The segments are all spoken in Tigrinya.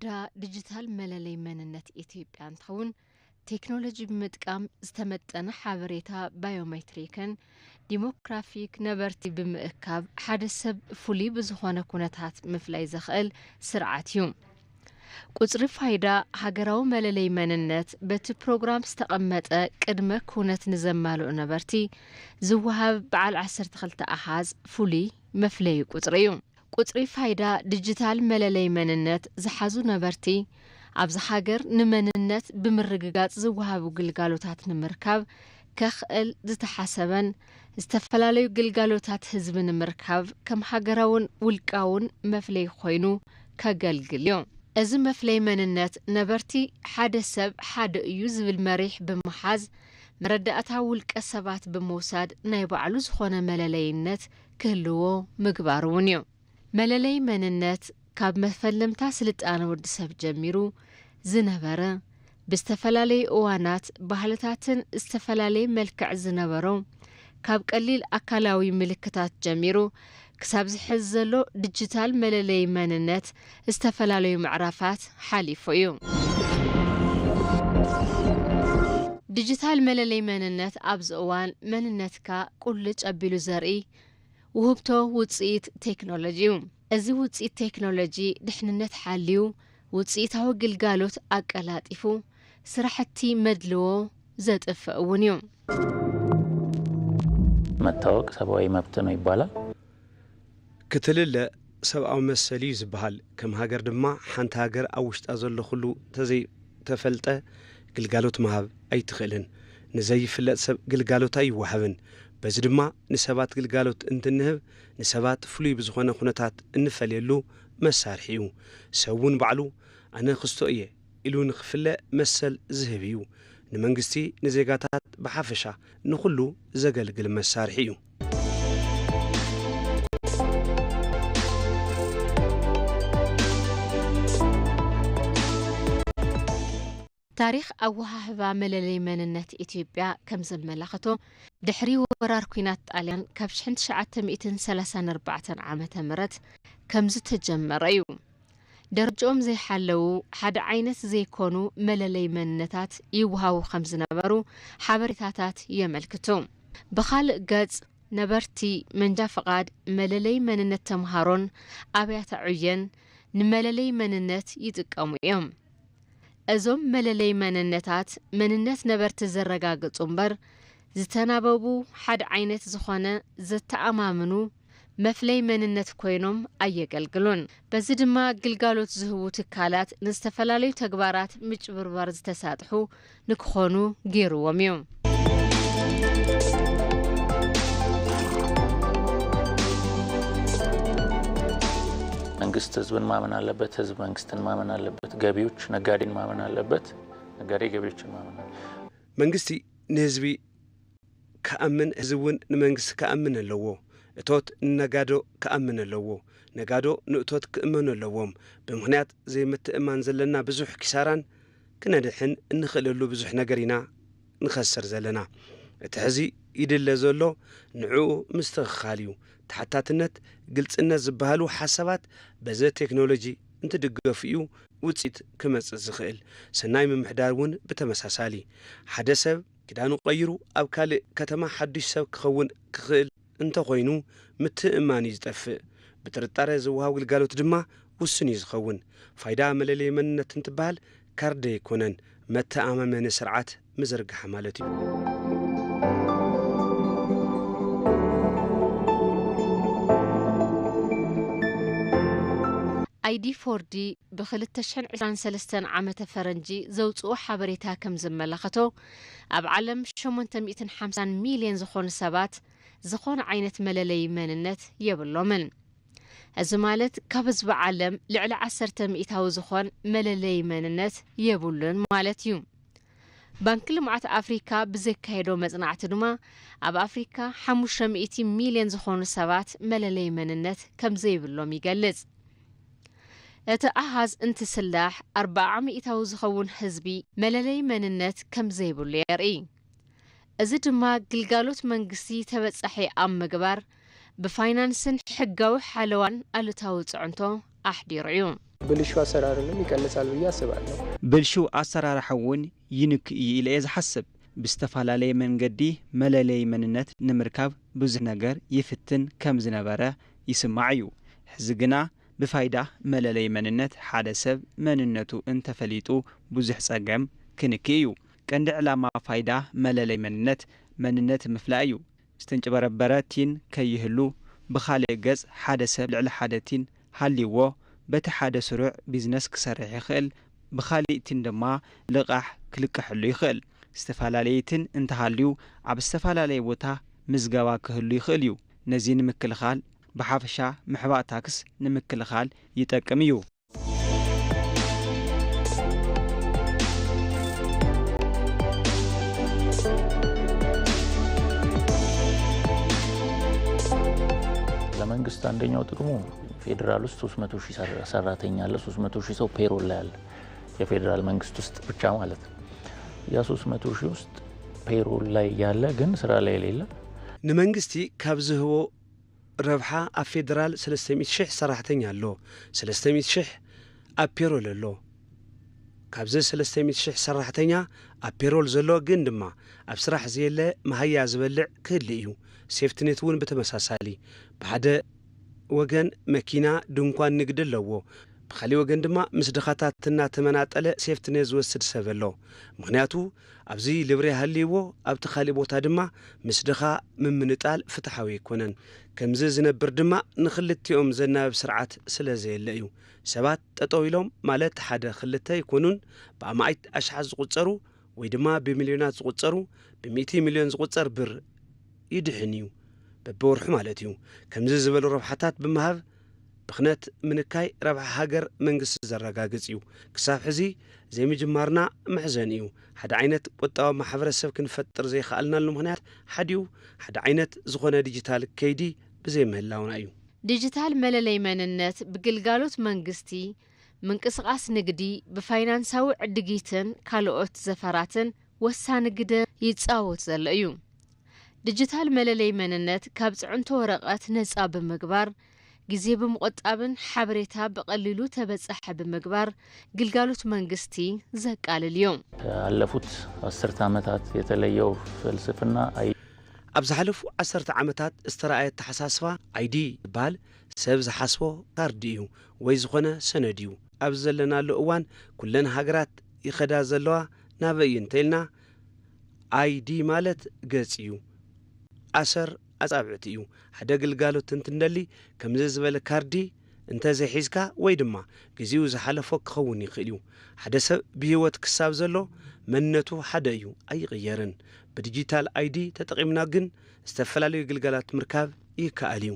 ፋይዳ ዲጂታል መለለይ መንነት ኢትዮጵያ እንትኸውን፣ ቴክኖሎጂ ብምጥቃም ዝተመጠነ ሓበሬታ ባዮሜትሪክን ዲሞግራፊክ ነበርቲ ብምእካብ ሓደ ሰብ ፍሉይ ብዝኾነ ኩነታት ምፍላይ ዘኽእል ስርዓት እዩ። ቁጽሪ ፋይዳ ሃገራዊ መለለይ መንነት በቲ ፕሮግራም ዝተቐመጠ ቅድመ ኩነት ንዘማልኡ ነበርቲ ዝወሃብ በዓል ዓሰርተ ክልተ ኣሃዝ ፍሉይ መፍለዪ ቁጽሪ እዩ። ቁጽሪ ፋይዳ ዲጂታል መለለይ መንነት ዝሓዙ ነበርቲ ኣብዚ ሃገር ንመንነት ብምርግጋጽ ዝወሃቡ ግልጋሎታት ንምርካብ ከኽእል ዝተሓሰበን ዝተፈላለዩ ግልጋሎታት ህዝቢ ንምርካብ ከም ሃገራውን ውልቃውን መፍለይ ኮይኑ ከገልግል እዩ። እዚ መፍለይ መንነት ነበርቲ ሓደ ሰብ ሓደ እዩ ዝብል መሪሕ ብምሓዝ መረዳእታ ውልቀ ሰባት ብምውሳድ ናይ ባዕሉ ዝኾነ መለለይነት ክህልዎ ምግባር እውን እዩ። መለለይ መንነት ካብ መፈለምታ ስልጣነ ወዲ ሰብ ጀሚሩ ዝነበረ፣ ብዝተፈላለዩ እዋናት ባህልታትን ዝተፈላለየ መልክዕ ዝነበሮ፣ ካብ ቀሊል ኣካላዊ ምልክታት ጀሚሩ ክሳብ ዝሕዝ ዘሎ ዲጂታል መለለይ መንነት ዝተፈላለዩ ምዕራፋት ሓሊፉ እዩ። ዲጂታል መለለይ መንነት ኣብዚ እዋን መንነትካ ቁልጭ ኣቢሉ ዘርኢ ውህብቶ ውፅኢት ቴክኖሎጂ እዩ። እዚ ውፅኢት ቴክኖሎጂ ድሕንነት ሓልዩ ውፅኢታዊ ግልጋሎት ኣቀላጢፉ ስራሕቲ መድልዎ ዘጥፍእ እውን እዩ። መታወቅ ሰብኣዊ መብት ነው ይባላል። ክትልለ ሰብኣዊ መሰል እዩ ዝበሃል። ከም ሃገር ድማ ሓንቲ ሃገር ኣብ ውሽጣ ዘሎ ኩሉ ተዘይተፈልጠ ግልጋሎት ምሃብ ኣይትኽእልን። ንዘይፍለጥ ሰብ ግልጋሎት ኣይወሃብን። በዚ ድማ ንሰባት ግልጋሎት እንትንህብ ንሰባት ፍሉይ ብዝኾነ ኩነታት እንፈልየሉ መሳርሒ እዩ። ሰብ እውን ባዕሉ ኣነ ክስቶ እየ ኢሉ ንክፍለ መሰል ዝህብ እዩ። ንመንግስቲ፣ ንዜጋታት ብሓፈሻ ንኹሉ ዘገልግል መሳርሒ እዩ። ታሪኽ ኣወሃህባ መለለይ መንነት ኢትዮጵያ ከም ዘመላኽቶ፣ ድሕሪ ወራር ኲናት ጣልያን ካብ ሽሕን ትሽዓተ ሚእትን ሰላሳን ኣርባዕተን ዓመተ ምህረት ከም ዝተጀመረ እዩ። ደረጃኦም ዘይሓለዉ ሓደ ዓይነት ዘይኮኑ መለለይ መንነታት ይወሃቡ ከም ዝነበሩ ሓበሬታታት የመልክቱ። ብኻልእ ገጽ፣ ነበርቲ መንጃ ፍቓድ፣ መለለይ መንነት ተምሃሮን ኣብያተ ዕዮን ንመለለይ መንነት ይጥቀሙ እዮም። እዞም መለለይ መንነታት መንነት ነበርቲ ዘረጋግጹ እምበር ዝተናበቡ ሓደ ዓይነት ዝኾነ ዘተኣማምኑ መፍለይ መንነት ኮይኖም ኣየገልግሉን። በዚ ድማ ግልጋሎት ዝህቡ ትካላት ንዝተፈላለዩ ተግባራት ምጭብርባር ዝተሳጥሑ ንክኾኑ ገይርዎም እዩ። መንግስት ህዝብን ማመን ኣለበት፣ ህዝብ መንግስትን ማመን ኣለበት፣ ገቢዎች ነጋዴን ማመን ኣለበት፣ ነጋዴ ገቢዎችን ማመን ኣለበት። መንግስቲ ንህዝቢ ክኣምን፣ ህዝቢ እውን ንመንግስቲ ክኣምን ኣለዎ። እቶት ንነጋዶ ክኣምን ኣለዎ። ነጋዶ ንእቶት ክእመኑ ኣለዎም። ብምኽንያት ዘይምትእማን ዘለና ብዙሕ ኪሳራን ክነድሕን እንኽእለሉ ብዙሕ ነገር ኢና ንኸስር ዘለና። እቲ ሕዚ ይድለ ዘሎ ንዕኡ ምስትኽኻል እዩ። ተሓታትነት፣ ግልፅነት ዝበሃሉ ሓሳባት በዘ ቴክኖሎጂ እንትድገፉ እዩ ውፅኢት ክመፅእ ዝኽእል። ሰናይ ምምሕዳር እውን ብተመሳሳሊ። ሓደ ሰብ ክዳኑ ቀይሩ ኣብ ካልእ ከተማ ሓዱሽ ሰብ ክኸውን ክኽእል እንተኾይኑ ምትእምማን እዩ ዝጠፍእ። ብጥርጣረ ዝወሃብ ግልጋሎት ድማ ውሱን እዩ ዝኸውን። ፋይዳ መለለይ መንነት እንትበሃል ካርድ ኣይኮነን፣ መተኣማመኒ ስርዓት ምዝርጋሕ ማለት እዩ። ኣይዲ ፎርዲ ብ ክልተ ሽሕን ዕስራን ሰለስተን ዓመተ ፈረንጂ ዘውፅኦ ሓበሬታ ከም ዘመላኸቶ፣ ኣብ ዓለም ሸሞንተ ሚእትን ሓምሳን ሚልዮን ዝኾኑ ሰባት ዝኾነ ዓይነት መለለይ መንነት የብሎምን። እዚ ማለት ካብ ህዝቢ ዓለም ልዕሊ ዓሰርተ ሚእታዊ ዝኾን መለለይ መንነት የብሉን ማለት እዩ። ባንኪ ልምዓት ኣፍሪካ ብዘካየዶ መጽናዕቲ ድማ፣ ኣብ ኣፍሪካ ሓሙሽተ ሚእቲ ሚልዮን ዝኾኑ ሰባት መለለይ መንነት ከም ዘይብሎም ይገልጽ። እቲ ኣሃዝ እንትስላሕ፣ ኣርብዓ ሚእታዊ ዝኸውን ህዝቢ መለለይ መንነት ከም ዘይብሉ የርኢ። እዚ ድማ ግልጋሎት መንግስቲ ተበጻሒ ኣብ ምግባር ብፋይናንስን ሕጋዊ ሓለዋን ኣሉታዊ ጽዕንቶ ኣሕዲሩ እዩ። ብልሹ ኣሰራርንም ይቀንሳል ብዬ አስባለሁ። ብልሹ ኣሰራርሓ እውን ይንክ እዩ ኢለ እየ ዝሓስብ። ብዝተፈላለየ መንገዲ መለለይ መንነት ንምርካብ ብዙሕ ነገር ይፍትን ከም ዝነበረ ይስማዕ እዩ። ሕዚ ግና ብፋይዳ መለለይ መንነት ሓደ ሰብ መንነቱ እንተፈሊጡ ብዙሕ ጸገም ክንክ እዩ። ቀንዲ ዕላማ ፋይዳ መለለይ መንነት መንነት ምፍላይ እዩ። ዝተንጭበረበረ ቲን ከይህሉ፣ ብኻልእ ገጽ ሓደ ሰብ ልዕሊ ሓደ ቲን ሃልይዎ በቲ ሓደ ስሩዕ ቢዝነስ ክሰርሕ ይኽእል፣ ብኻሊእ ቲን ድማ ልቓሕ ክልቀሐሉ ይኽእል። ዝተፈላለየ ቲን እንተሃልዩ ኣብ ዝተፈላለየ ቦታ ምዝገባ ክህሉ ይኽእል እዩ። ነዚ ንምክልኻል ብሓፈሻ ምሕባእ ታክስ ንምክልኻል ይጠቅም እዩ። ለመንግስት አንደኛው ጥቅሙ ፌዴራል ውስጥ ሶስት መቶ ሺህ ሰራ- ሰራተኛ አለ። ሶስት መቶ ሺህ ሰው ፔሮል ላይ አለ፣ የፌዴራል መንግስት ውስጥ ብቻ ማለት ነው። ያ ሶስት መቶ ሺህ ውስጥ ፔሮል ላይ ያለ ግን ስራ ላይ የሌለ ንመንግስቲ ካብ ዝህቦ ረብሓ ኣብ ፌደራል ሰለስተ ሚእቲ ሽሕ ሰራሕተኛ ኣሎ። ሰለስተ ሚእቲ ሽሕ ኣብ ፔሮል ኣሎ። ካብዚ ሰለስተ ሚእቲ ሽሕ ሰራሕተኛ ኣብ ፔሮል ዘሎ ግን ድማ ኣብ ስራሕ ዘየለ መሃያ ዝበልዕ ክህሊ እዩ። ሴፍትኔት እውን ብተመሳሳሊ ብሓደ ወገን መኪና፣ ድንኳን ንግዲ ኣለዎ። ብኻሊእ ወገን ድማ ምስ ድኻታት እናተመናጠለ ሴፍትኔት ዝወስድ ሰብ ኣሎ። ምኽንያቱ ኣብዚ ልብሬ ሃልይዎ ኣብቲ ካሊእ ቦታ ድማ ምስ ድኻ ምምንጣል ፍትሓዊ ኣይኮነን። ከምዚ ዝነብር ድማ ንኽልቲኦም ዘናብብ ስርዓት ስለ ዘየለ እዩ። ሰባት ጠጠው ኢሎም ማለት ሓደ ክልተ ኣይኮኑን፣ ብኣማኢት ኣሽሓት ዝቑጸሩ ወይ ድማ ብሚልዮናት ዝቑጸሩ፣ ብሚእቲ ሚልዮን ዝቑጸር ብር ይድሕን እዩ፣ በብወርሑ ማለት እዩ። ከምዚ ዝበሉ ረብሓታት ብምሃብ ብኽነት ምንካይ ረብሓ ሃገር መንግስቲ ዘረጋግጽ እዩ። ክሳብ ሕዚ ዘይምጅማርና መሕዘኒ እዩ። ሓደ ዓይነት ቁጠባዊ ማሕበረሰብ ክንፈጥር ዘይኸኣልናሉ ምኽንያት ሓዲኡ ሓደ ዓይነት ዝኾነ ዲጂታል ከይዲ ብዘይምህላውና እዩ። ዲጂታል መለለይ መንነት ብግልጋሎት መንግስቲ፣ ምንቅስቓስ ንግዲ፣ ብፋይናንሳዊ ዕድጊትን ካልኦት ዘፈራትን ወሳኒ ግደ ይጻወት ዘሎ እዩ። ዲጂታል መለለይ መንነት ካብ ጽዕንቶ ወረቐት ነጻ ብምግባር፣ ግዜ ብምቑጣብን ሓበሬታ ብቐሊሉ ተበጻሒ ብምግባር ግልጋሎት መንግስቲ ዘቃልል እዩ። ያለፉት አስርተ ዓመታት የተለየው ፍልስፍና አይ ኣብ ዝሓለፉ ዓሰርተ ዓመታት ዝተረኣየ ኣተሓሳስባ ኣይዲ ዝበሃል ሰብ ዝሓስቦ ካርዲ እዩ ወይ ዝኾነ ሰነድ እዩ። ኣብዚ ዘለናሉ እዋን ኩለን ሃገራት ይኸዳ ዘለዋ ናበይ እዩ እንተኢልና፣ ኣይዲ ማለት ገጽ እዩ፣ ኣሰር ኣጻብዕቲ እዩ። ሓደ ግልጋሎት እንትንደሊ ከምዚ ዝበለ ካርዲ እንተዘይሒዝካ ወይ ድማ ግዜኡ ዝሓለፎ ክኸውን ይኽእል እዩ። ሓደ ሰብ ብህይወት ክሳብ ዘሎ መንነቱ ሓደ እዩ፣ ኣይቕየርን። ብዲጂታል ኣይዲ ተጠቒምና ግን ዝተፈላለዩ ግልጋሎት ምርካብ ይከኣል እዩ።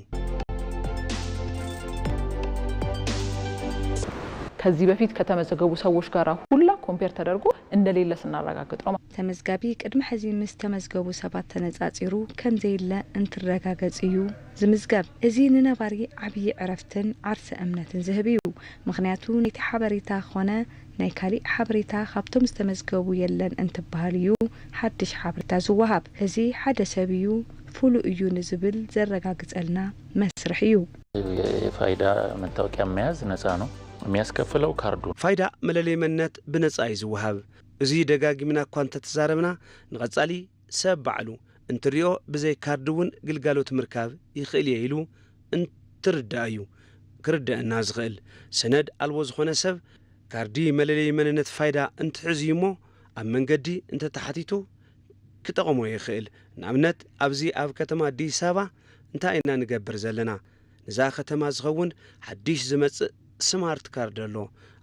ከዚህ በፊት ከተመዘገቡ ሰዎች ጋር ሁላ ኮምፔር ተደርጎ እንደሌለ ስናረጋግጥ ነው። ተመዝጋቢ ቅድሚ ሕዚ ምስ ተመዝገቡ ሰባት ተነጻጺሩ ከም ዘየለ እንትረጋገጽ እዩ ዝምዝገብ። እዚ ንነባሪ ዓብዪ ዕረፍትን ዓርሰ እምነትን ዝህብ እዩ። ምኽንያቱ ናይቲ ሓበሬታ ኾነ ናይ ካሊእ ሓበሬታ ካብቶም ዝተመዝገቡ የለን እንትበሃል እዩ ሓድሽ ሓበሬታ ዝወሃብ። እዚ ሓደ ሰብ እዩ ፍሉይ እዩ ንዝብል ዘረጋግጸልና መስርሕ እዩ። የፋይዳ መታወቂያ መያዝ ነፃ ነው። የሚያስከፍለው ካርዱ ነው። ፋይዳ መለለይ መንነት ብነጻ እዩ ዝወሃብ። እዚ ደጋጊምና እኳ እንተተዛረብና ንቐጻሊ ሰብ ባዕሉ እንትሪኦ ብዘይ ካርዲ እውን ግልጋሎት ምርካብ ይኽእል እየ ኢሉ እንትርዳእ እዩ ክርደአና ዝኽእል። ሰነድ ኣልቦ ዝኾነ ሰብ ካርዲ መለለይ መንነት ፋይዳ እንትሕዝ እዩ እሞ ኣብ መንገዲ እንተተሓቲቱ ክጠቐሞ ይኽእል። ንኣብነት ኣብዚ ኣብ ከተማ ኣዲስ ኣበባ እንታይ ኢና ንገብር ዘለና? ንዛ ከተማ ዝኸውን ሓድሽ ዝመጽእ ስማርት ካርድ ኣሎ።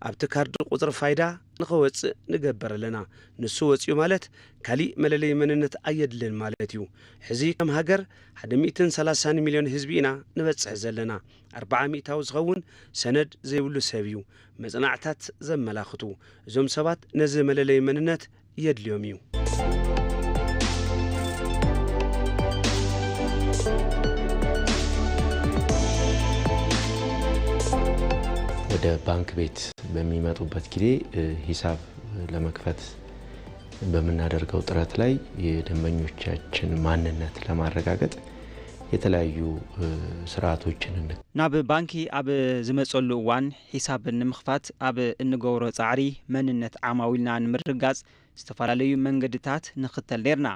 ኣብቲ ካርድ ቁጽሪ ፋይዳ ንኸወጽእ ንገብር ኣለና። ንሱ ወጺኡ ማለት ካሊእ መለለይ መንነት ኣየድልን ማለት እዩ። ሕዚ ከም ሃገር ሓደ ሚእትን ሰላሳን ሚልዮን ህዝቢ ኢና ንበጽሕ ዘለና። ኣርብዓ ሚእታዊ ዝኸውን ሰነድ ዘይብሉ ሰብ እዩ መጽናዕታት ዘመላኽቱ። እዞም ሰባት ነዚ መለለይ መንነት የድልዮም እዩ። ወደ ባንክ ቤት በሚመጡበት ጊዜ እ፣ ሂሳብ ለመክፈት በምናደርገው ጥረት ላይ የደንበኞቻችን ማንነት ለማረጋገጥ የተለያዩ ስርዓቶችን እንከ ናብ ባንኪ ኣብ ዝመጸሉ እዋን ሒሳብ ንምኽፋት ኣብ እንገብሮ ጻዕሪ መንነት ዓማዊልና ንምርግጋጽ ዝተፈላለዩ መንገድታት ንኽተል ነይርና።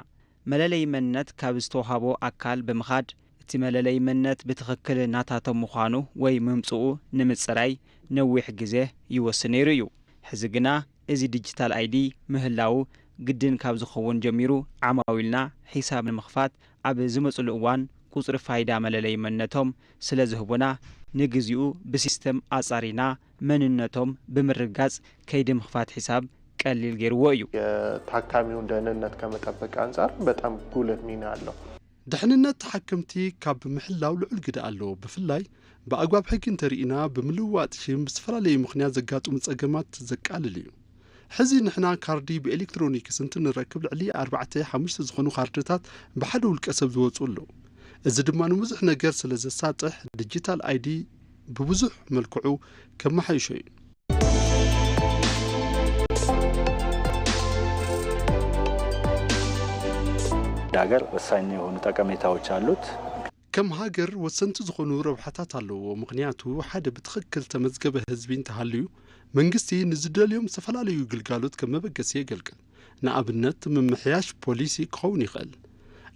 መለለይ መንነት ካብ ዝተውሃቦ ኣካል ብምኻድ እቲ መለለይ መንነት ብትኽክል ናታቶም ምዃኑ ወይ ምምጽኡ ንምጽራይ ነዊሕ ግዜ ይወስድ ነይሩ እዩ። ሕዚ ግና እዚ ዲጂታል ኣይዲ ምህላው ግድን ካብ ዝኸውን ጀሚሩ ዓማዊልና ሒሳብ ንምኽፋት ኣብ ዝመጽሉ እዋን ቁጽሪ ፋይዳ መለለይ መንነቶም ስለ ዝህቡና ንግዚኡ ብሲስተም ኣጻሪና መንነቶም ብምርጋጽ ከይዲ ምኽፋት ሒሳብ ቀሊል ገይርዎ እዩ። የታካሚውን ደህንነት ከመጠበቅ አንጻር በጣም ጉልህ ሚና አለው። ድሕንነት ተሓከምቲ ካብ ምሕላው ልዑል ግደ ኣለዎ። ብፍላይ ብኣግባብ ሕጊ እንተርኢና ብምልውዋጥ ሽም ብዝፈላለዩ ምኽንያት ዘጋጥሙ ጸገማት ዘቃልል እዩ። ሕዚ ንሕና ካርዲ ብኤሌክትሮኒክስ እንትንረክብ ልዕሊ ኣርባዕተ ሓሙሽተ ዝኾኑ ካርድታት ብሓደ ውልቀ ሰብ ዝወፁ ኣለዉ። እዚ ድማ ንብዙሕ ነገር ስለ ዘሳጥሕ ዲጂታል ኣይዲ ብብዙሕ መልክዑ ከመሓይሾ እዩ። እንደ ሀገር ወሳኝ የሆኑ ጠቀሜታዎች አሉት። ከም ሃገር ወሰንቲ ዝኾኑ ረብሓታት ኣለዎ። ምኽንያቱ ሓደ ብትኽክል ተመዝገበ ህዝቢ እንተሃልዩ መንግስቲ ንዝደልዮም ዝተፈላለዩ ግልጋሎት ከም መበገሲ የገልግል። ንኣብነት ምምሕያሽ ፖሊሲ ክኸውን ይኽእል።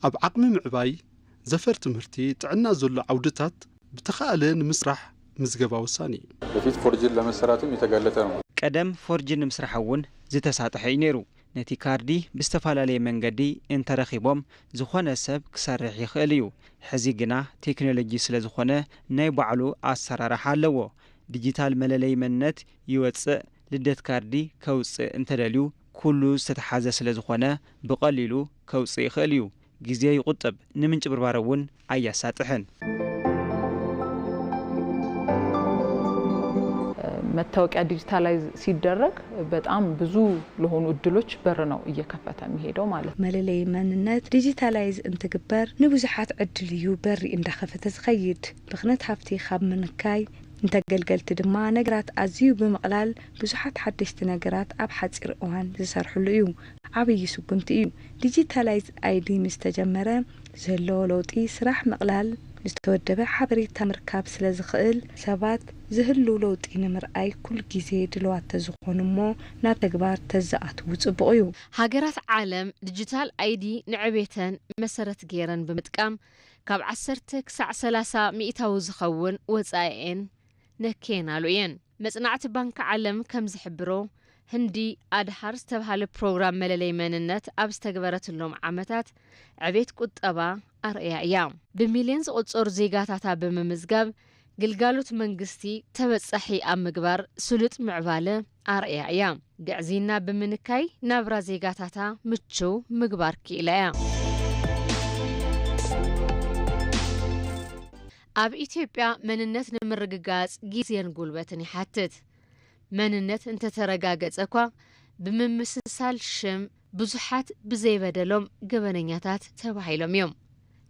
ኣብ ዓቕሚ ምዕባይ፣ ዘፈር ትምህርቲ፣ ጥዕና ዘሎ ዓውድታት ብተኻእለ ንምስራሕ ምዝገባ ወሳኒ እዩ። በፊት ፎርጅን ለመሰራትም የተጋለጠ ነው። ቀደም ፎርጅን ንምስራሕ እውን ዝተሳጠሐ እዩ ነይሩ። ነቲ ካርዲ ብዝተፈላለየ መንገዲ እንተረኺቦም ዝኾነ ሰብ ክሰርሕ ይኽእል እዩ። ሕዚ ግና ቴክኖሎጂ ስለ ዝኾነ ናይ ባዕሉ ኣሰራርሓ ኣለዎ። ዲጂታል መለለይ መንነት ይወፅእ፣ ልደት ካርዲ ከውፅእ እንተደልዩ ኩሉ ዝተተሓዘ ስለ ዝኾነ ብቐሊሉ ከውፅእ ይኽእል እዩ። ግዜ ይቑጥብ፣ ንምንጭብርባር እውን ኣያሳጥሕን። መታወቂያ ዲጂታላይዝ ሲደረግ በጣም ብዙ ለሆኑ እድሎች በር ነው እየከፈተ የሚሄደው ማለት ነው። መለለይ መንነት ዲጂታላይዝ እንትግበር ንብዙሓት ዕድል እዩ በሪ እንዳኸፈተ ዝኸይድ። ብኽነት ሃፍቲ ካብ ምንካይ እንተገልገልቲ ድማ ነገራት ኣዝዩ ብምቕላል ብዙሓት ሓደሽቲ ነገራት ኣብ ሓፂር እዋን ዝሰርሕሉ እዩ። ዓብዪ ስጉምቲ እዩ። ዲጂታላይዝ ኣይዲ ምስ ተጀመረ ዘሎ ለውጢ ስራሕ ምቕላል፣ ዝተወደበ ሓበሬታ ምርካብ ስለ ዝኽእል ሰባት ዝህሉ ለውጢ ንምርኣይ ኩል ግዜ ድልዋት ተዝኾኑ እሞ ናብ ተግባር ተዝኣትዉ ፅቡቕ እዩ። ሃገራት ዓለም ዲጂታል ኣይዲ ንዕቤተን መሰረት ገይረን ብምጥቃም ካብ ዓሰርተ ክሳዕ ሰላሳ ሚእታዊ ዝኸውን ወፃኢኤን ነክየናሉ እየን። መጽናዕቲ ባንኪ ዓለም ከም ዝሕብሮ ህንዲ ኣድሃር ዝተብሃለ ፕሮግራም መለለይ መንነት ኣብ ዝተግበረትሎም ዓመታት ዕቤት ቁጠባ ኣርእያ እያ። ብሚልዮን ዝቑጸሩ ዜጋታታ ብምምዝጋብ ግልጋሎት መንግስቲ ተበጻሒ ኣብ ምግባር ስሉጥ ምዕባለ ኣርእያ እያ። ግዕዝይና ብምንካይ ናብራ ዜጋታታ ምችው ምግባር ክኢላ እያ። ኣብ ኢትዮጵያ መንነት ንምርግጋጽ ግዜን ጉልበትን ይሓትት። መንነት እንተተረጋገጸ እኳ ብምምስሳል ሽም ብዙሓት ብዘይበደሎም ገበነኛታት ተባሂሎም እዮም።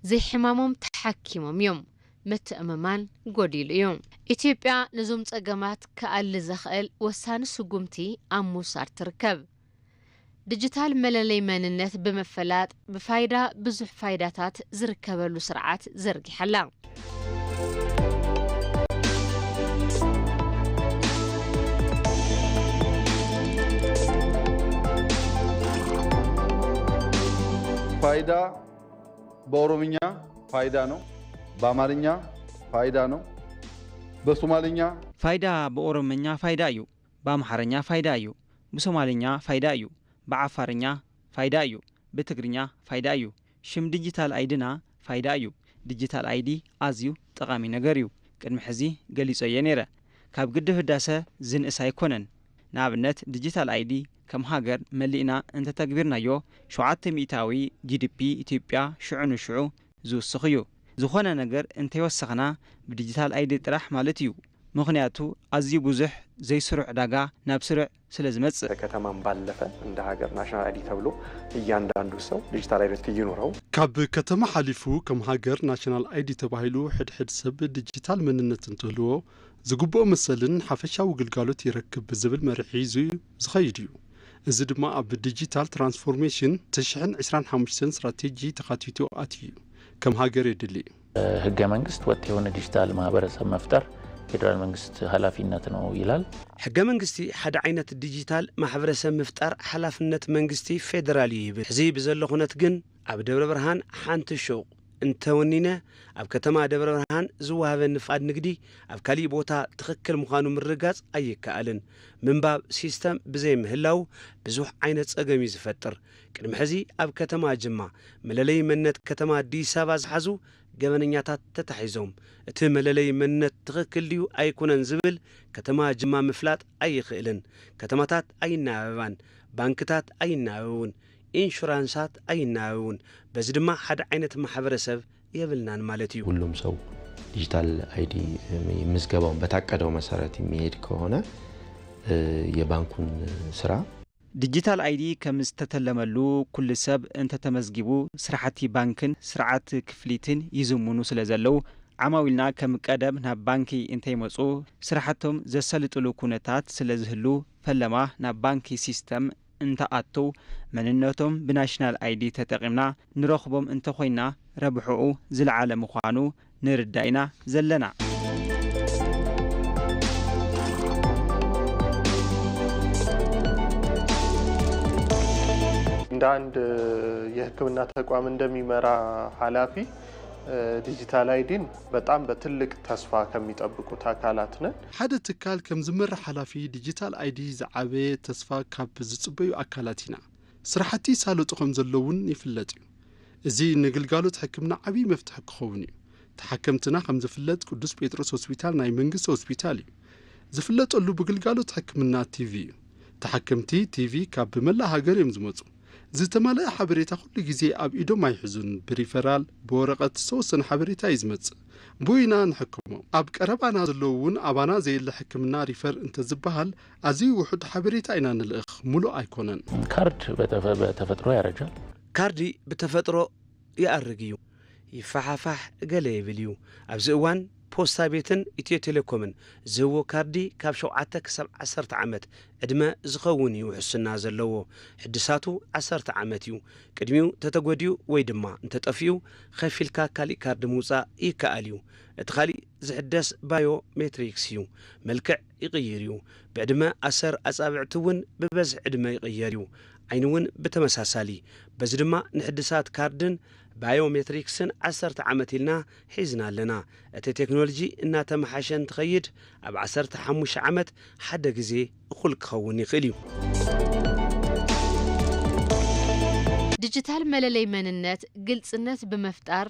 ዘይሕማሞም ተሓኪሞም እዮም። ምትእምማን ጎዲሉ እዩ። ኢትዮጵያ ነዞም ጸገማት ክኣሊ ዘኽእል ወሳኒ ስጉምቲ ኣብ ምውሳድ ትርከብ። ዲጂታል መለለይ መንነት ብምፍላጥ ብፋይዳ ብዙሕ ፋይዳታት ዝርከበሉ ስርዓት ዘርጊሓ ኣላ። ፋይዳ በኦሮምኛ ፋይዳ ነው፣ በአማርኛ ፋይዳ ነው፣ በሶማልኛ ፋይዳ ብኦሮምኛ ፋይዳ እዩ፣ ብኣምሓርኛ ፋይዳ እዩ፣ ብሶማልኛ ፋይዳ እዩ፣ ብዓፋርኛ ፋይዳ እዩ፣ ብትግርኛ ፋይዳ እዩ። ሽም ዲጂታል ኣይድና ፋይዳ እዩ። ዲጂታል ኣይዲ ኣዝዩ ጠቓሚ ነገር እዩ። ቅድሚ ሕዚ ገሊጸዮ ነይረ። ካብ ግድብ ህዳሰ ዝንእስ ኣይኮነን። ንኣብነት ዲጂታል ኣይዲ ከም ሃገር መሊእና እንተተግቢርናዮ ሸውዓተ ሚእታዊ ጂዲፒ ኢትዮጵያ ሽዑ ንሽዑ ዝውስኽ እዩ። ዝኾነ ነገር እንተይወሰኽና ብዲጂታል ኣይዲ ጥራሕ ማለት እዩ። ምኽንያቱ ኣዝዩ ብዙሕ ዘይስሩዕ ዕዳጋ ናብ ስሩዕ ስለ ዝመጽእ። ከከተማም ባለፈ እንደ ሀገር ናሽናል አይዲ ተብሎ እያንዳንዱ ሰው ዲጂታል አይደንቲቲ ይኑረው። ካብ ከተማ ሓሊፉ ከም ሃገር ናሽናል ኣይዲ ተባሂሉ ሕድሕድ ሰብ ዲጂታል መንነት እንትህልዎ ዝግብኦ መሰልን ሓፈሻዊ ግልጋሎት ይረክብ ብዝብል መርሒ ሒዙ ዝኸይድ እዩ። እዚ ድማ ኣብ ዲጂታል ትራንስፎርሜሽን ተሽሕን ዕስራን ሓሙሽተን ስትራቴጂ ተኻቲቱ ኣትዩ እዩ። ከም ሃገር የድሊ። ህገ መንግስት ወጥ የሆነ ዲጂታል ማህበረሰብ መፍጠር ፌዴራል መንግስት ኃላፊነት ነው ይላል። ሕገ መንግስቲ ሓደ ዓይነት ዲጂታል ማሕበረሰብ ምፍጣር ሓላፍነት መንግስቲ ፌዴራል እዩ ይብል። ሕዚ ብዘሎ ኩነት ግን ኣብ ደብረ ብርሃን ሓንቲ ሹቕ እንተወኒነ ኣብ ከተማ ደብረ ብርሃን ዝወሃበኒ ፍቓድ ንግዲ ኣብ ካሊእ ቦታ ትኽክል ምዃኑ ምርጋጽ ኣይከኣልን። ምንባብ ሲስተም ብዘይምህላው ብዙሕ ዓይነት ጸገም እዩ ዝፈጥር። ቅድሚ ሕዚ ኣብ ከተማ ጅማ መለለይ መንነት ከተማ ኣዲስ ኣበባ ዝሓዙ ገበነኛታት ተታሒዞም። እቲ መለለይ መንነት ትኽክል ድዩ ኣይኮነን ዝብል ከተማ ጅማ ምፍላጥ ኣይኽእልን። ከተማታት ኣይናበባን፣ ባንክታት ኣይናበቡን፣ ኢንሹራንሳት ኣይናበቡን። በዚ ድማ ሓደ ዓይነት ማሕበረሰብ የብልናን ማለት እዩ። ሁሉም ሰው ዲጂታል አይዲ ምዝገባውን በታቀደው መሰረት የሚሄድ ከሆነ የባንኩን ስራ ዲጂታል አይዲ ከም ዝተተለመሉ ኩሉ ሰብ እንተተመዝጊቡ ስራሕቲ ባንክን ስርዓት ክፍሊትን ይዝምኑ ስለ ዘለዉ ዓማዊልና ከም ቀደም ናብ ባንኪ እንተይመፁ ስራሕቶም ዘሰልጥሉ ኩነታት ስለ ዝህሉ ፈለማ ናብ ባንኪ ሲስተም እንተኣትው መንነቶም ብናሽናል አይዲ ተጠቒምና ንረኽቦም እንተኾይና ረብሕኡ ዝለዓለ ምዃኑ ንርዳእ ኢና ዘለና። እንደ አንድ የሕክምና ተቋም እንደሚመራ ኃላፊ ዲጂታል አይዲን በጣም በትልቅ ተስፋ ከሚጠብቁት አካላት ነን። ሓደ ትካል ከም ዝመርሕ ሓላፊ ዲጂታል አይዲ ዝዓበየ ተስፋ ካብ ዝጽበዩ ኣካላት ኢና። ስራሕቲ ይሳለጡ ከም ዘለውን ይፍለጥ እዩ። እዚ ንግልጋሎት ሕክምና ዓብዪ መፍትሒ ክኸውን እዩ። ተሓከምትና ከም ዝፍለጥ ቅዱስ ጴጥሮስ ሆስፒታል ናይ መንግስቲ ሆስፒታል እዩ። ዝፍለጠሉ ብግልጋሎት ሕክምና ቲቪ እዩ። ተሓከምቲ ቲቪ ካብ ብመላእ ሃገር እዮም ዝመፁ። ዝተማለአ ሓበሬታ ኩሉ ግዜ ኣብ ኢዶም ኣይሕዙን። ብሪፈራል፣ ብወረቐት ዝተወሰነ ሓበሬታ እዩ ዝመፅእ። ብኡ ኢና ንሕክሞም። ኣብ ቀረባና ዘለዉ እውን ኣባና ዘየለ ሕክምና ሪፈር እንተዝበሃል ኣዝዩ ውሑድ ሓበሬታ ኢና ንልእኽ፣ ሙሉእ ኣይኮነን። ካርድ በተፈጥሮ ያረጃል። ካርዲ ብተፈጥሮ ይኣርግ እዩ፣ ይፈሓፋሕ፣ ገለ ይብል እዩ። ኣብዚ እዋን ፖስታ ቤትን ኢትዮ ቴሌኮምን ዝህቦ ካርዲ ካብ ሸውዓተ ክሳብ ዓሰርተ ዓመት ዕድመ ዝኸውን እዩ ውሕስና ዘለዎ። ሕድሳቱ ዓሰርተ ዓመት እዩ። ቅድሚኡ ተተጎዲኡ ወይ ድማ እንተጠፊኡ ከፊልካ ካሊእ ካርዲ ምውፃእ ይከኣል እዩ። እቲ ካሊእ ዝሕደስ ባዮ ሜትሪክስ እዩ። መልክዕ ይቕይር እዩ። ብዕድመ ኣሰር ኣፃብዕቲ እውን ብበዝሒ ዕድመ ይቕየር እዩ። ዓይኒ እውን ብተመሳሳሊ። በዚ ድማ ንሕድሳት ካርድን ባዮሜትሪክስን ዓሰርተ ዓመት ኢልና ሒዝና ኣለና። እቲ ቴክኖሎጂ እናተመሓሸ እንትኸይድ ኣብ ዓሰርተ ሓሙሽተ ዓመት ሓደ ግዜ እኹል ክኸውን ይኽእል እዩ። ዲጂታል መለለይ መንነት ግልፅነት ብምፍጣር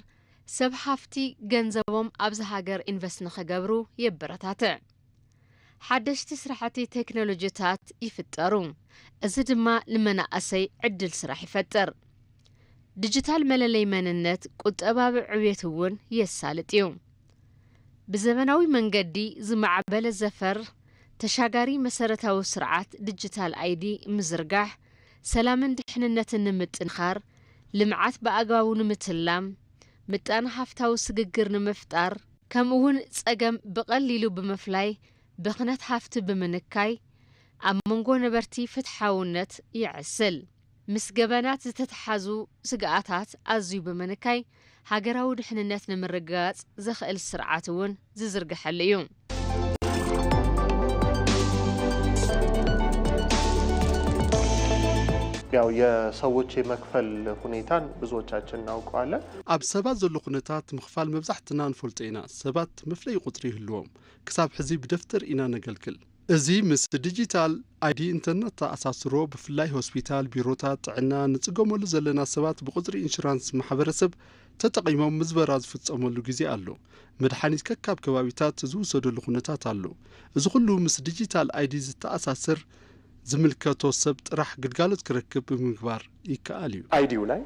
ሰብ ሃፍቲ ገንዘቦም ኣብዚ ሃገር ኢንቨስት ንኽገብሩ የበረታትዕ። ሓደሽቲ ስራሕቲ ቴክኖሎጂታት ይፍጠሩ። እዚ ድማ ንመናእሰይ ዕድል ስራሕ ይፈጥር። ዲጂታል መለለይ መንነት ቁጠባዊ ዕብየት እውን የሳልጥ እዩ። ብዘበናዊ መንገዲ ዝማዕበለ ዘፈር ተሻጋሪ መሰረታዊ ስርዓት ዲጂታል ኣይዲ ምዝርጋሕ፣ ሰላምን ድሕንነትን ንምጥንኻር፣ ልምዓት ብኣግባቡ ንምትላም፣ ምጣነ ሃፍታዊ ስግግር ንምፍጣር፣ ከምኡ እውን ጸገም ብቐሊሉ ብምፍላይ ብኽነት ሃፍቲ ብምንካይ ኣብ መንጎ ነበርቲ ፍትሓውነት የዕስል። ምስ ገበናት ዝተተሓዙ ስግኣታት ኣዝዩ ብምንካይ ሃገራዊ ድሕንነት ንምርግጋጽ ዘኽእል ስርዓት እውን ዝዝርግሐሉ እዩ። ያው የሰዎች የመክፈል ሁኔታን ብዙዎቻችን እናውቀዋለን። ኣብ ሰባት ዘሎ ኩነታት ምኽፋል መብዛሕትና ንፈልጦ ኢና። ሰባት መፍለዪ ቁፅሪ ይህልዎም። ክሳብ ሕዚ ብደፍተር ኢና ነገልግል። እዚ ምስ ዲጂታል ኣይዲ እንተነተኣሳስሮ ብፍላይ ሆስፒታል፣ ቢሮታት ጥዕና ንፅገመሉ ዘለና ሰባት ብቁፅሪ ኢንሹራንስ ማሕበረሰብ ተጠቒሞም ምዝበራ ዝፍፀመሉ ግዜ ኣሎ። መድሓኒት ከካብ ከባቢታት ዝውሰደሉ ኩነታት ኣሎ። እዚ ኩሉ ምስ ዲጂታል ኣይዲ ዝተኣሳስር ዝምልከቶ ሰብ ጥራሕ ግልጋሎት ክረክብ ብምግባር ይከኣል እዩ። ኣይዲኡ ላይ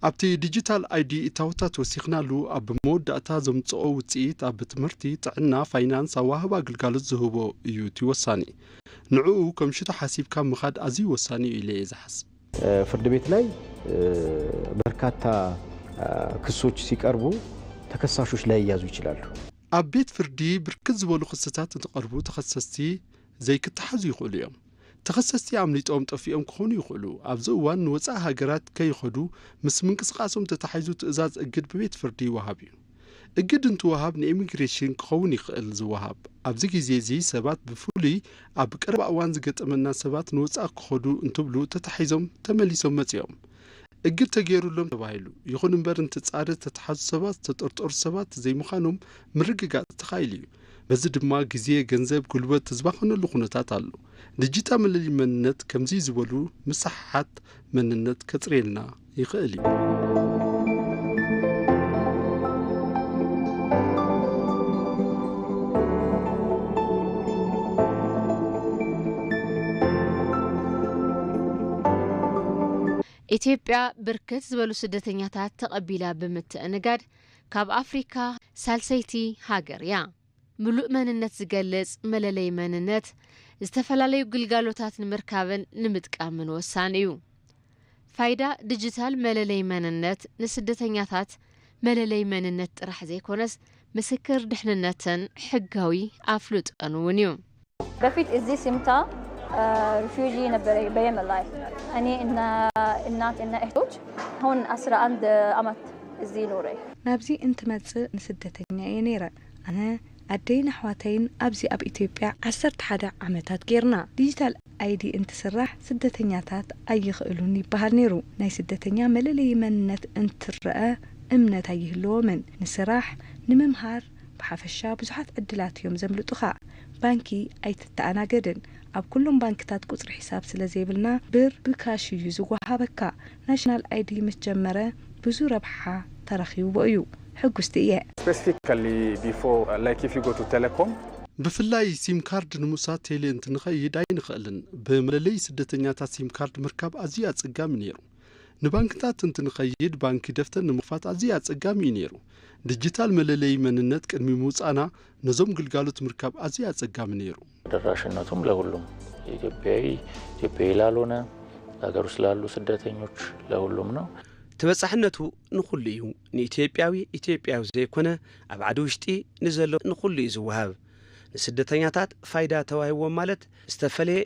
ኣብቲ ዲጂታል ኣይዲ እታወታት ወሲኽናሉ ኣብ መወዳእታ ዘምፅኦ ውፅኢት ኣብ ትምህርቲ፣ ጥዕና፣ ፋይናንስ፣ ኣወሃህባ ግልጋሎት ዝህቦ እዩ እቲ ወሳኒ። ንዕኡ ከም ሽቶ ሓሲብካ ምኻድ ኣዝዩ ወሳኒ እዩ ኢለ እየ ዝሓስብ። ፍርድ ቤት ላይ በርካታ ክሶች ሲቀርቡ ተከሳሾች ላይያዙ ይችላሉ። ኣብ ቤት ፍርዲ ብርክት ዝበሉ ክስታት እንትቐርቡ ተኸሰስቲ ዘይክተሓዙ ይኽእሉ እዮም። ተኸሰስቲ ኣምሊጦም ጠፊኦም ክኾኑ ይኽእሉ። ኣብዚ እዋን ንወጻኢ ሃገራት ከይኸዱ ምስ ምንቅስቓሶም ተታሒዙ ትእዛዝ እግድ ብቤት ፍርዲ ይወሃብ እዩ። እግድ እንትወሃብ ንኢሚግሬሽን ክኸውን ይኽእል ዝወሃብ። ኣብዚ ግዜ እዚ ሰባት ብፍሉይ ኣብ ቀረባ እዋን ዝገጠመና ሰባት ንወጻኢ ክኸዱ እንትብሉ ተታሒዞም ተመሊሶም መጺኦም። እግድ ተገይሩሎም ተባሂሉ። ይኹን እምበር እንትጻረ ዝተታሓዙ ሰባት ዝተጠርጠሩ ሰባት ዘይምዃኖም ምርግጋጽ ተኻኢሉ እዩ። በዚ ድማ ግዜ፣ ገንዘብ፣ ጉልበት ዝባኸነሉ ኩነታት ኣሎ። ዲጂታል መለለዪ መንነት ከምዚ ዝበሉ ምስሕሓት መንነት ከጽርየልና ይኽእል እዩ። ኢትዮጵያ ብርክት ዝበሉ ስደተኛታት ተቐቢላ ብምትእንጋድ ካብ ኣፍሪካ ሳልሰይቲ ሃገር እያ። ምሉእ መንነት ዝገልጽ መለለይ መንነት ዝተፈላለዩ ግልጋሎታት ንምርካብን ንምጥቃምን ወሳኒ እዩ። ፋይዳ ዲጂታል መለለይ መንነት ንስደተኛታት መለለይ መንነት ጥራሕ ዘይኮነስ ምስክር ድሕንነትን ሕጋዊ ኣፍልጦን እውን እዩ። በፊት እዚህ ሲምታ ሪፊውጂ ነበረ በየመን ላይ እኔ እና እናት እና እህቶች አሁን አስራ አንድ አመት እዚህ ኖረ። ናብዚ እንትመጽእ ንስደተኛ እየ ነይረ። ኣነ፣ ኣደይን ኣሕዋተይን ኣብዚ ኣብ ኢትዮጵያ ዓሰርተ ሓደ ዓመታት ጌርና። ዲጂታል ኣይዲ እንትስራሕ ስደተኛታት ኣይኽእሉን ይበሃል ነይሩ። ናይ ስደተኛ መለለዪ መንነት እንትረኣ እምነት ኣይህልዎምን። ንስራሕ፣ ንምምሃር፣ ብሓፈሻ ብዙሓት ዕድላት እዮም ዘምልጡኻ። ባንኪ ኣይትተኣናገድን። ኣብ ኩሎም ባንክታት ቁጽሪ ሒሳብ ስለ ዘይብልና ብር ብካሽ እዩ ዝወሃበካ። ናሽናል ኣይዲ ምስ ጀመረ ብዙ ረብሓ ተረኺብዎ እዩ። ሕጉስቲ እየ። Specifically before, like if you go to Telecom, ብፍላይ ሲም ካርድ ንምውሳድ ቴሌ እንትንኸይድ ኣይንኽእልን። ብመለለዪ ስደተኛታት ሲም ካርድ ምርካብ ኣዝዩ ኣጸጋሚ ነይሩ። ንባንክታት እንትንኸይድ ባንኪ ደፍተር ንምኽፋት ኣዝዩ ኣጸጋሚ እዩ ነይሩ። ዲጂታል መለለዪ መንነት ቅድሚ ምውጻእና ነዞም ግልጋሎት ምርካብ ኣዝዩ ኣጸጋሚ ነይሩ። ተደራሽነቱም ለሁሉም ኢትዮጵያዊ፣ ኢትዮጵያዊ ላልሆነ፣ ሀገር ውስጥ ላሉ ስደተኞች ለሁሉም ነው። ተበጻሕነቱ ንኹሉ እዩ። ንኢትዮጵያዊ ኢትዮጵያዊ ዘይኮነ ኣብ ዓዲ ውሽጢ ንዘሎ ንኹሉ እዩ ዝወሃብ። ንስደተኛታት ፋይዳ ተዋሂብዎም ማለት ዝተፈለየ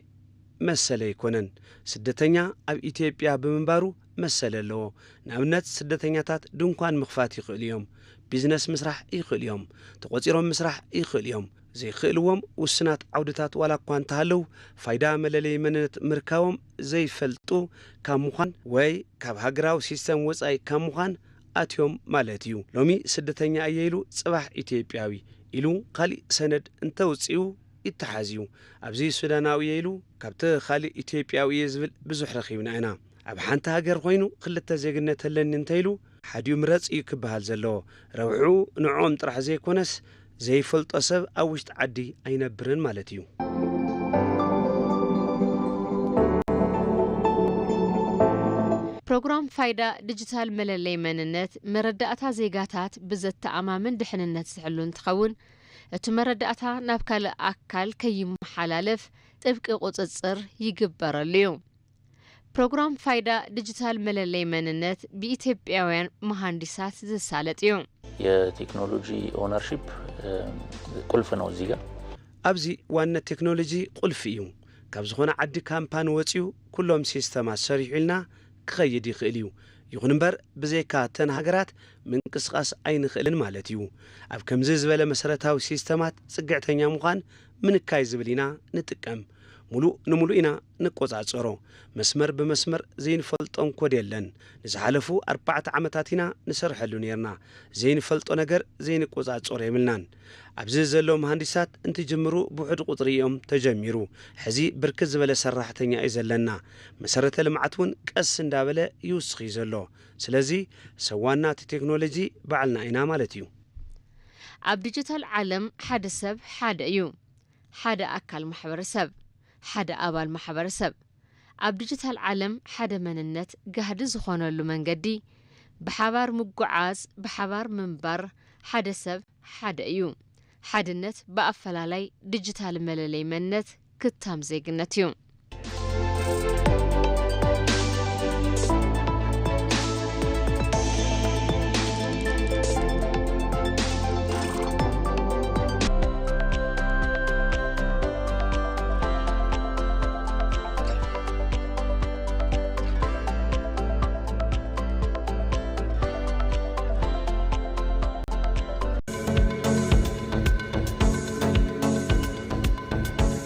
መሰለ ኣይኮነን። ስደተኛ ኣብ ኢትዮጵያ ብምንባሩ መሰለ ኣለዎ። ንኣብነት ስደተኛታት ድንኳን ምኽፋት ይኽእሉ እዮም። ቢዝነስ ምስራሕ ይኽእሉ እዮም። ተቖጺሮም ምስራሕ ይኽእሉ እዮም። ዘይኽእልዎም ውሱናት ዓውድታት ዋላ እኳ እንተሃለዉ ፋይዳ መለለዪ መንነት ምርካቦም ዘይፈልጡ ካብ ምዃን ወይ ካብ ሃገራዊ ሲስተም ወጻኢ ካብ ምዃን ኣትዮም ማለት እዩ። ሎሚ ስደተኛ እየ ኢሉ ጽባሕ ኢትዮጵያዊ ኢሉ ካሊእ ሰነድ እንተውጺኡ ይተሓዝ እዩ። ኣብዚ ሱዳናዊ እየ ኢሉ ካብቲ ካሊእ ኢትዮጵያዊ እየ ዝብል ብዙሕ ረኺብና ኢና። ኣብ ሓንቲ ሃገር ኮይኑ ክልተ ዜግነት ኣለኒ እንተኢሉ ሓዲኡ ምረጽ እዩ ክበሃል ዘለዎ። ረብሕኡ ንዕኦም ጥራሕ ዘይኮነስ ዘይፈልጦ ሰብ ኣብ ውሽጢ ዓዲ ኣይነብርን ማለት እዩ። ፕሮግራም ፋይዳ ዲጂታል መለለይ መንነት መረዳእታ ዜጋታት ብዘተኣማምን ድሕንነት ዝሕሉ እንትኸውን እቲ መረዳእታ ናብ ካልእ ኣካል ከይመሓላለፍ ጥብቂ ቁፅፅር ይግበረሉ እዩ። ፕሮግራም ፋይዳ ዲጂታል መለለይ መንነት ብኢትዮጵያውያን መሃንዲሳት ዝሳለጥ እዩ። የቴክኖሎጂ ኦነርሺፕ ቁልፍ ነው እዚህ ጋር። ኣብዚ ዋንነት ቴክኖሎጂ ቁልፊ እዩ። ካብ ዝኾነ ዓዲ ካምፓኒ ወፂኡ ኩሎም ሲስተማት ሰሪሑ ኢልና ክኸይድ ይኽእል እዩ። ይኹን እምበር ብዘይካ እተን ሃገራት ምንቅስቓስ ኣይንኽእልን ማለት እዩ። ኣብ ከምዚ ዝበለ መሰረታዊ ሲስተማት ፅግዕተኛ ምዃን ምንካይ ዝብል ኢና ንጥቀም። ሙሉእ ንሙሉእ ኢና ንቆጻጸሮ። መስመር ብመስመር ዘይንፈልጦን ኮድ የለን። ንዝሓለፉ ኣርባዕተ ዓመታት ኢና ንሰርሐሉ ኔርና። ዘይንፈልጦ ነገር ዘይንቆጻጸሮ የብልናን። ኣብዚ ዘለዉ መሃንዲሳት እንትጅምሩ ብውሑድ ቁጽሪ እዮም ተጀሚሩ። ሕዚ ብርክት ዝበለ ሰራሕተኛ እዩ ዘለና። መሰረተ ልምዓት እውን ቀስ እንዳበለ ይውስኽ እዩ ዘሎ። ስለዚ ሰብ ዋና እቲ ቴክኖሎጂ ባዕልና ኢና ማለት እዩ። ኣብ ዲጂታል ዓለም ሓደ ሰብ ሓደ እዩ። ሓደ ኣካል ማሕበረሰብ፣ ሓደ ኣባል ማሕበረሰብ። ኣብ ዲጂታል ዓለም ሓደ መንነት ጋህዲ ዝኾነሉ መንገዲ ብሓባር ምጉዓዝ፣ ብሓባር ምንባር፣ ሓደ ሰብ ሓደ እዩ። ሓድነት ብኣፈላላይ ዲጂታል መለለይ መንነት ክታም ዜግነት እዩ።